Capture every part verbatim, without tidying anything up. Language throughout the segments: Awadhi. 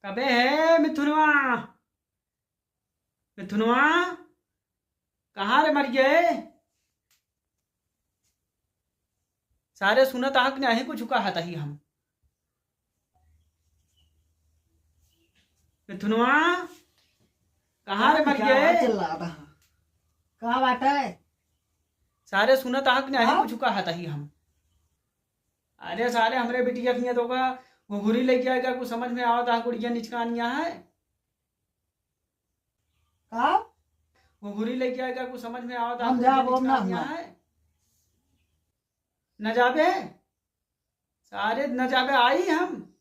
अबे हे मिथुनवा, मिथुनवा, कहाँ रे मर गए? सारे सुनत आँख नहीं कुछ कहा तही हम। मिथुनवा, कहाँ रे मर गए? का बात है? सारे सुनत आँख नहीं कुछ कहा तही हम। अरे सारे, हमरे बिटिया किया तो का घुघुरी लेके आएगा, कुछ समझ में आवत है, गुड़िया निचकानिया है। का? घुघुरी लेके आएगा, कुछ समझ में आवत है, हम जाब, गुड़िया हम ना निचकानिया हुआ। है। न जाबे? सारे न जाबे, आई हम।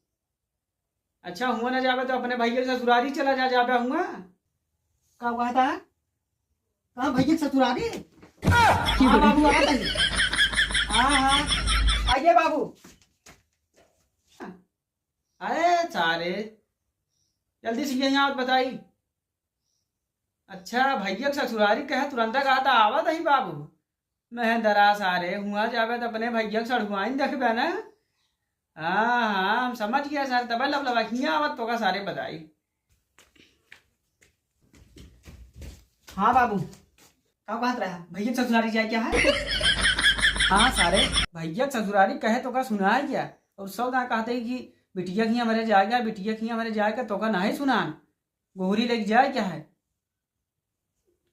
अच्छा, हुआ न जाबे तो अपने भैया के ससुरारी चला जा, जाबे हुआ। का कहता है? कहाँ भैया के ससुरारी? हाँ बाबू, आ गई। हाँ, हाँ, आइए बाबू। अरे सारे, जल्दी से यहाँ आवत बताई। अच्छा, भैया के ससुरारी कहे, तुरंता कहा था, आवत ही बाबू। महेंदरा सारे, हुआ जाबे तो अपने भैया के सड़ुआइन देखबे ना। हाँ, हाँ, हम समझ गया सारे, तबे लबलबा हियाँ आवत तो का सारे बताई। हाँ बाबू, का बात रहा? भैया के ससुरारी जाए क्या है? हाँ सारे, भैया के ससुरारी कहे तो का सुना है क्या? और सौ दाँ कहते ही कि बिटिया के हियाँ हमरे जाए क्या, बिटिया के हियाँ हमरे जाए क्या, तो का नहीं सुनान। घुघुरी लेके जाए क्या है?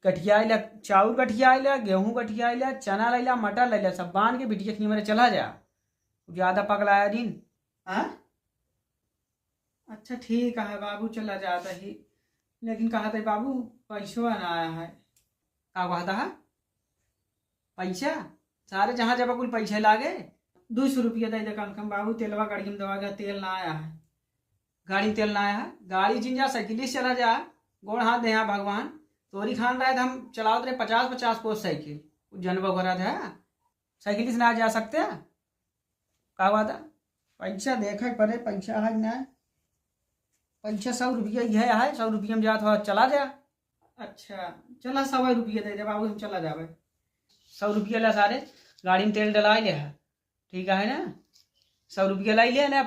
गठियाइला, चाउर गठियाइला, गेहूँ गठियाइला, चना लैला, मटर लैला, सब बांध के बिटिया के हियाँ हमरे चला जा। ज्यादा पगलाया दिन। हाँ? अच्छा ठीक है बाबू, चला जाता ही, लेकिन कहा थे बाबू, पैसवा ना आया है। का कहता है? पैसा? सारे जहाँ जब कुल पैसा लागे। दो सौ रुपया दे दे कम से कम बाबू, तेलवा गाड़ी में दवा गया, तेल ना आया है। गाड़ी में तेल ना आया है? गाड़ी जिन जा, साइकिल से चला जा, गोड़ हाथ दे यहाँ भगवान। तोरी खान रहे तो हम चलावत रहे पचास पचास को साइकिल, जनबा भरा था, साइकिल से ना जा सकते। का बात है? पैसा देखे पड़े, पैसा है ना? पैसा सौ रुपया ही है, है, सौ रुपया में जात हो, चला जा। अच्छा, चला, सौ रुपया दे दे बाबू, हम चला जाबे। सौ रुपया ला सारे, गाड़ी में तेल डला ले है, ठीक है ना? सौ रुपया लाई ले ना।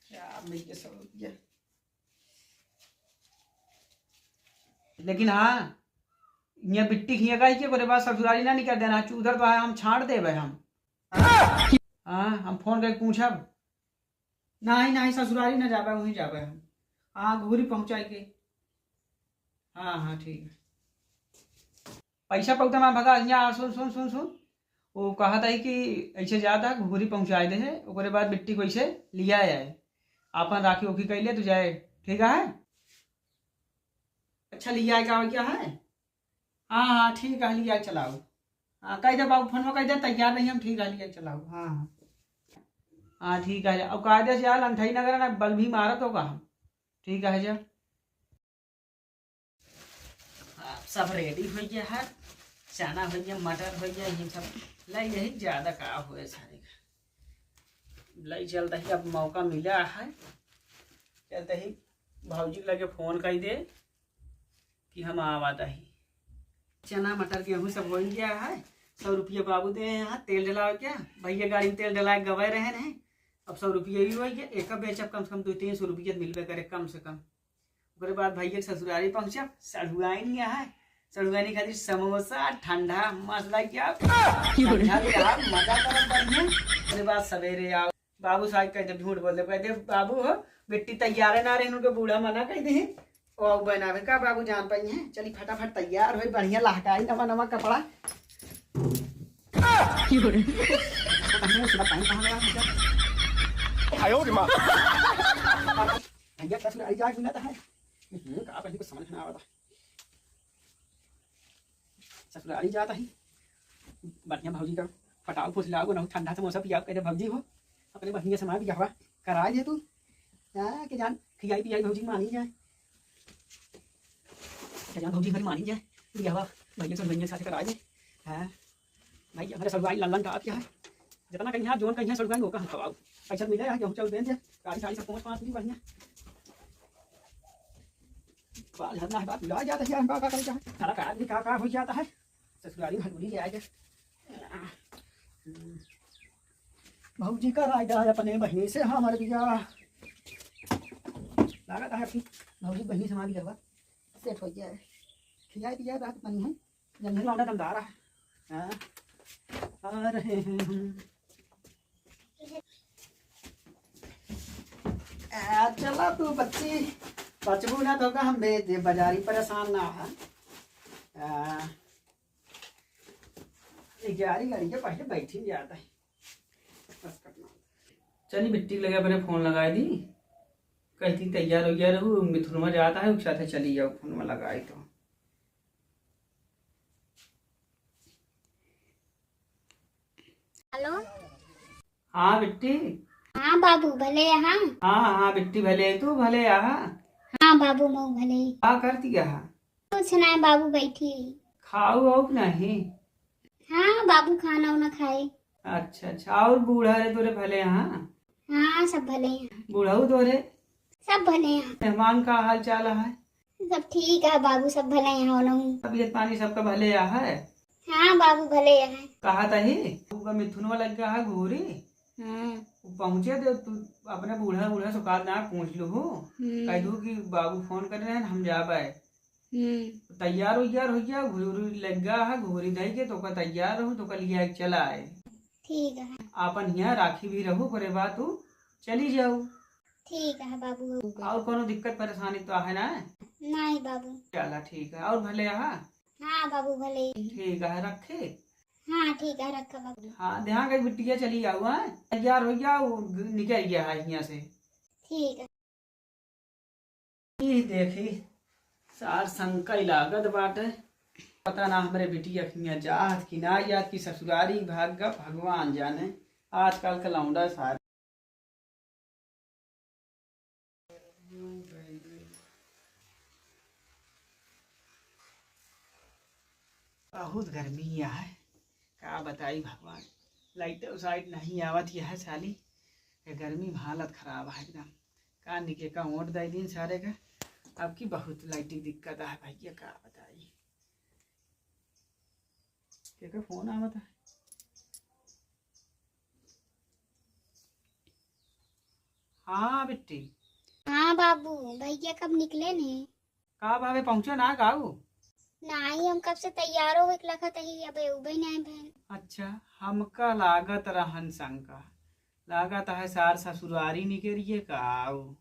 क्या मिल के सौ रुपया? लेकिन हाँ, ये बिट्टी खिया का ही के, ओकरे बाद ससुरारी ना निकल देना, चूधर तो है, हम छाड़ देबे हम। हाँ, हम फोन करके पूछब। नहीं, नहीं, ससुरारी ना जाबे, वहीं जाबे हम। हाँ, घुघुरी पहुँचाई के। हाँ, हाँ, ठीक है। पैसा पौता में भगा, यहाँ सुन, सुन, सुन, सुन। वो कहत है कि ऐसे जाता, घुघुरी पहुँचाए दे है, ओकरे बाद बिट्टी को ऐसे लिया आए, आपन राखी ओखी कैले तो जाए, ठीक है? अच्छा, लिया आए का, क्या है? हाँ, हाँ, ठीक है, लिया चलाओ। हाँ, कह दे बाबू, फोन में कह दे, तैयार नहीं हम, ठीक है, लिया चलाओ। हाँ, हाँ। हाँ, ठीक है, अब कायदे से यार, अंठई नगर ना, बल भी मारत होगा हम। ठीक है, जा। हाँ, सब रेडी हो गया है, चना हो गया, मटर हो गया, ये सब लाई यही ज्यादा का होए सारे का। लाई चलता ही, अब मौका मिला है, चलता ही भौजी के लगे फोन कर दे कि हम आवत ही। चना मटर गेहूँ सब हो गया है, सौ रुपया बाबू दे हैं यहाँ तेल डलावे क्या, भैया गाड़ी में तेल डलाए गवे रहे नहीं, अब सौ रुपया ही हो गया, एक बेचब कम से कम दो तीन सौ रुपया मिलबे करे कम से कम। ओकरे बाद भैया के ससुरारी पहुँचब, सढ़ुआइन यहाँ है, सढ़ुआइन खातिर समोसा ठंडा मस्त लाग जाओ, ठंडा ले आओ, मजा करब बढ़िया। ओकरे बाद सवेरे आओ, बाबू साहब कह दे, झूठ बोल दे, कह दे, "बाबू हो, बिट्टी तैयार है ना रहे, उनके बूढ़ा मना कह दे।" ओ बनावे का बाबू जान पाई है, चली फटाफट तैयार होई, बढ़िया लहकाई नवा नवा कपड़ा। बढ़िया से बताई कहाँ गया भैया। आयो रे माँ। भैया ससुरारी जाए कि ना तो है। हम्म, का पहले कुछ समझ ना आवता। ससुरारी जाता ही। बढ़िया भौजी का पटाव फुसलाओ ना, ठंडा समोसा पियाओ, कह दे, "भौजी हो, अपने बढ़िया से मार बियाहवा करा दे तू।" हाँ, के जान खियाई पियाई भौजी मानी जाए। के जान भौजी हमारी मानी जाए। बियाहवा भैया से, भैया के साथ करा दे। हाँ। भाई, हमारे सड़ुआइन लल्लन का आप क्या है? जितना कहीं है, जोन कहीं है, सड़ुआइन वो का हम खवाओ। पैसा मिले है, गेहूँ चाउर बेच दे, गाड़ी साड़ी सब पहुँच पाँच दिन बढ़िया। बाल झरना है, बात भुला जाता है, हम का, का करे चाहे? सारा का आदमी का, का हो जाता है? ससुरारी में हटुरी ले आए थे। भौजी का रायदा है अपने बहिनी से, हाँ, हमारे बियाह। लागत है अपनी भौजी बहिनी समाज गरबा सेट हो गया है। खियाए पियाए बात बनी है, जब नहीं लौंडा दमदार है। हाँ, आ रहे हैं हम। आ, चला तू बच्ची, बचबू ना तो का हम भेज दे बाजारी, परेशान ना है। आ, ये गाड़ी गाड़ी के पहले बैठी जाता है। बस कटना। चली बिट्टी लगे अपने फोन लगाए दी, कहती तैयार हो गया रहू, मिथुनवा जाता है, उसके साथे चली जाओ, फोनवा लगाई तो। हेलो। हाँ बिट्टी। हाँ बाबू, भले यहाँ। हाँ, हाँ बिट्टी, भले तू, भले यहाँ। हाँ बाबू, मऊ भले। का करती यहाँ? कुछ ना बाबू, बैठी। खाऊ हो कि नहीं? हाँ बाबू, खाना उना खाए। अच्छा, अच्छा। और बूढ़ा रे तोरे भले यहाँ? हाँ, सब भले यहाँ। बूढ़ऊ तोरे? सब भले यहाँ। मेहमान का हाल चाल है? सब ठीक है बाबू, सब भले यहाँ होना हूँ। तबीयत पानी सबका भले यहाँ है? हाँ बाबू, भले यहाँ। कहा तही? तू का मिथुनवा लग गया है घूरी? हाँ। वो पहुँचे दे, तू अपने बूढ़ा, बूढ़ा से काल ना पूछ लो हो। हम्म। कह दू कि बाबू फोन कर रहे हैं, हम जाबे। हम्म। तैयार उइयार हो गया, घूरी उरी लग गया है, घूरी दई के तो का तैयार रहू, तो का लिया के चला आए। ठीक है। आपन हियाँ राखी भी रहू, ओकरे बाद तू चली जाऊ। ठीक है बाबू। और कोनो दिक्कत परेशानी तो है ना? नहीं बाबू। चला ठीक है, और भले आहा? हाँ बाबू, भले। ठीक है, रखे? हाँ ठीक है, रखा बाबू। हाँ, ध्यान रख बिटिया, चली आऊ, हाँ? तैयार हो गया, वो निकल गया है हियाँ से। ठीक है। ई देखी, सार संका ही लागत बाटे। पता ना हमरे बिटिया हियाँ जात कि ना जात कि ससुरारी भाग गा, भगवान जाने। आजकल का लौंडा सारे। बहुत गर्मी है, का बताई भगवान। लाइट साइट नहीं आवत है साली, ये गर्मी में हालत खराब है एकदम। का निके का वोट दे दिन सारे का। अब की बहुत लाइट की दिक्कत है भैया, का बताई। के का फोन आवत है? हाँ बिट्टी। हाँ बाबू, भैया कब निकले ने? का भावे, पहुँचे ना गाऊ? नाई, हम कब से तैयार होवे के लखत ही, अबे उबे नाई भैन। अच्छा, हमका लागत रहन शंका, लागत है सार ससुरारी निकरिए का आऊ।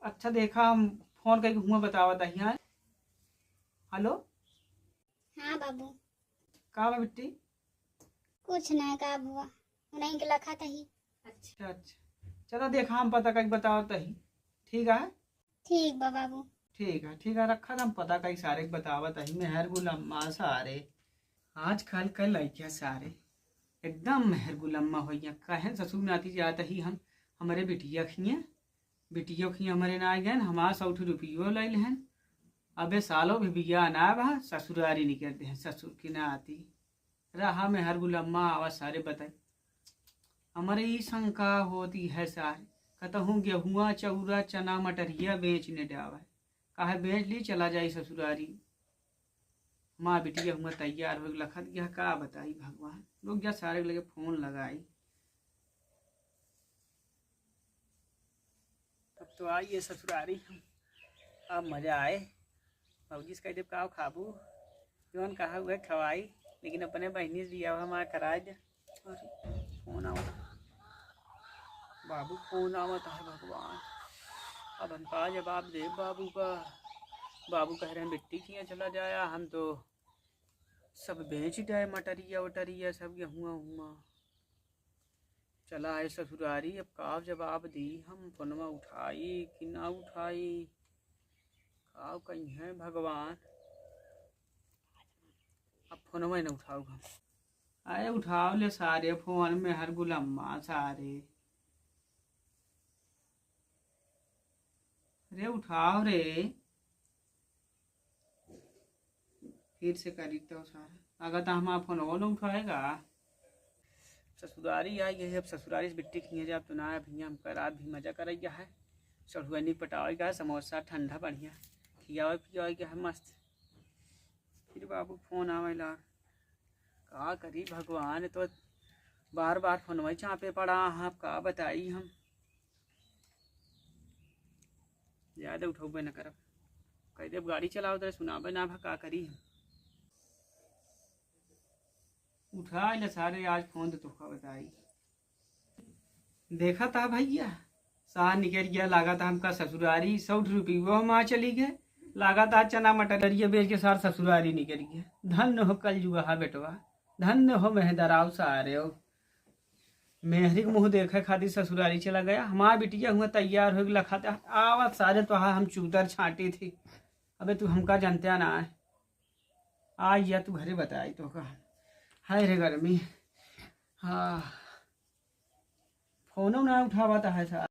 अच्छा देखा, हम फोन करके हुआ बतावत ही। हाँ, हेलो। हाँ बाबू। का बा बिट्टी? कुछ नहीं, का बुआ, उन्हीं के लखत ही। अच्छा, अच्छा, चला देखा, हम पता करके बतावत ही। ठीक है? ठीक बा बाबू। ठीक है, ठीक है, रखा, हम पता कई सारे के बतावत ही। मेहर गुलम्मा सारे, आजकल के लइका सारे एकदम मेहर गुलम्मा हो गया। कहे ससुर नाती जात ही हम, हमरे बिटिया खिए, बिटियो खिए हमरे ना गए, हमार सौ ठो रुपयो ले लेहन। अबे सालो भी बिया ना बा, ससुरारी निकल दे ससुर की नाती। रहा मेहर गुलम्मा आवा सारे बताई। हमरे ई शंका होती है सारे, कतहूँ गेहुआ, चौरा, चना, मटरिया बेच ने डावे, काहे बेच ली, चला जाई ससुरारी। माँ बिटिया हुआ तैयार हो लखत गया, का बताई भगवान। लोग जा सारे लगे फोन लगाई। अब तो आई ये ससुरारी, अब मजा आए। भौजी से कह देब का खाबू, जौन कहा उहे खवाई, लेकिन अपने बहिनी से बियाह हमार कराए दे। अरे, फोन आवत। बाबू, फोन आवत है भगवान। अब हम का जवाब देब बाबू का? बाबू कह रहे हैं बिट्टी किया चला जाया, हम तो सब बेच डाए, मटरिया वटरिया, सब गेहुआ हुआ। चला आए ससुरारी, अब का जवाब दी हम? फोनवा उठाई कि ना उठाई, का कही है भगवान। अब फोनवा न उठाऊ हम। अरे उठाओ ले सारे फोन, मेहर गुलम्मा सारे। अरे उठाओ रे। फिर से करी तो सारा, अगर तो हमारा फोन न उठाएगा। ससुरारी आई गई, अब ससुरारी से बिट्टी खिए जाब तो ना, अब हियाँ हमका रात भी मजा करैया है। सढ़ुआनी पटावेगा, समोसा ठंडा बढ़िया खियावे पियावे के है मस्त। फिर बाबू फोन आवे लाग, का करी भगवान, तो बार बार फोनवा चापे पड़ा, आप का बताई हम। ज्यादा उठौबे न करब। कह देब गाड़ी चलाओ दे, सुनाबे ना भा का करी। उठा ले सारे, आज फोन तो तोहका बताई। देखा था भैया, सार निकल गया, लागा था हमका ससुरारी, सौ रुपये वो हम आ चली गए, लागा था चना मटर ये बेच के सार ससुरारी निकल गया। धन्य हो कल जुगा बेटवा, धन्य हो मेहदराव सारे हो। मेहरी के मुँह देखे खातिर ससुरारी चला गया। हमार बिटिया हुआ तैयार हो लखा था, आवत सारे तो हम चूतर छाटी थी। अबे तू हमका जानते ना है, आ या तू घरे बताई तो का। हाय रे गर्मी। हाँ, फोनो ना उठावा था है सार।